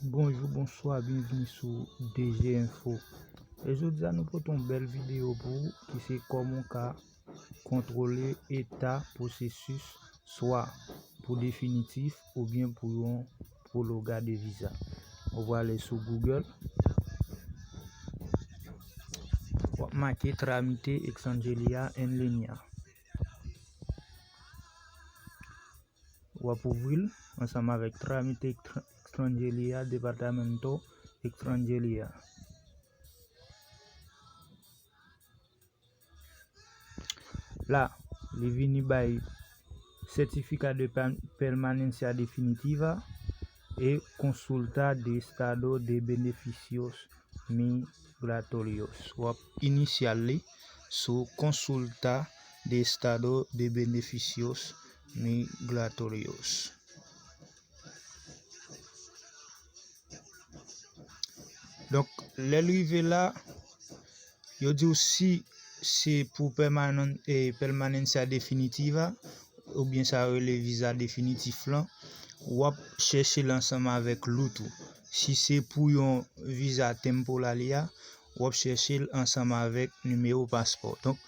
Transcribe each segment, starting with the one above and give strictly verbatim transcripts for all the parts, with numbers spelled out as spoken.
Bonjou, bonswa, byenvini sou D G Info. E jodi a nou pote yon bèl videyo pou ou ki se kòman w ka kontwole eta pwosesis swa pou definitif oubyen pou yon pwologa de viza. Ou prale sou Google, w ap make Tramite Extranjeria en Línea. W ap ouvri l ansanm avèk Tramite Extranjeria, Departamento Extranjeria. La, li vini bay Certificado de Permanencia Definitiva e Consulta de Estado de Beneficios Migratorios. W ap inisyal li sou Consulta de Estado de Beneficios Migratorios. Donk, lè l rive la, yo di w si se pou pèmanan-, e, permanencia definitiva, oubyen sa yo rele viza definitif lan, w ap chèche l ansanm avèk lout ou. Si se pou yon viza temporaria, w ap chèche l ansanm avèk nimewo paspò. Donk,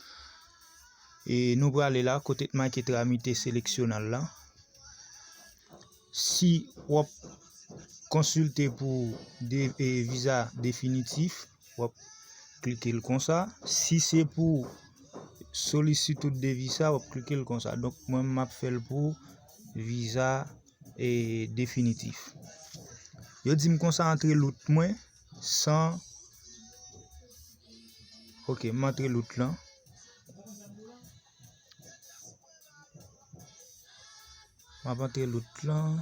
e, nou prale la, kote t make Tramite Seleccionar la. Si w ap konsilte pou de, e, viza definitif, w ap klike l konsa. Si se pou solicitud de visa, w ap klike l konsa. Donk, mwen, m ap fè l pou viza, e, definitif. Yo di m konsa antre lout mwen san, ok, m antre lout lan. M ap antre lout lan.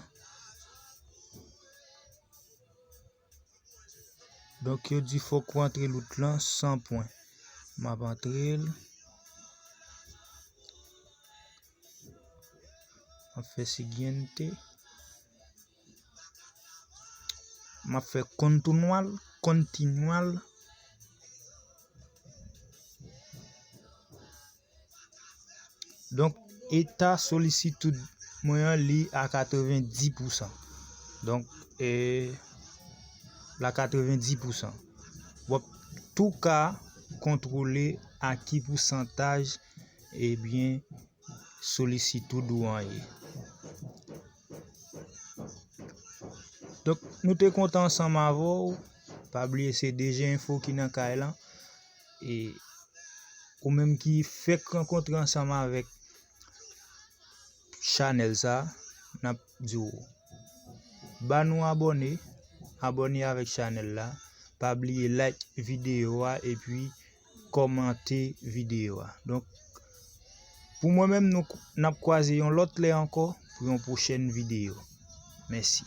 Donk, yo di fòk ou antre lout lan san pwen. M ap antre l. M ap fè siguiente. M ap fè continuar, continuar. Donk, eta solicitud mwen an, li a katrevenndis pousan. Donk, e, la katrevenndis pousan. W ap tou ka kontwole a ki pousantaj, ebyen, solicitud ou an ye. Donk, nou te kontan ansanm avè w. Pa bliye se D G Info ki nan kay lan. E ou menm ki fèk rankontre ansanm avèk chanèl sa, n ap di w ba nou abòne, abòne avèk chanèl la. Pa bliye like videyo a epi kòmante videyo a. Donk, pou mwen menm, nou, n ap kwaze yon lòt lè ankò pou yon pwochèn videyo. Mèsi.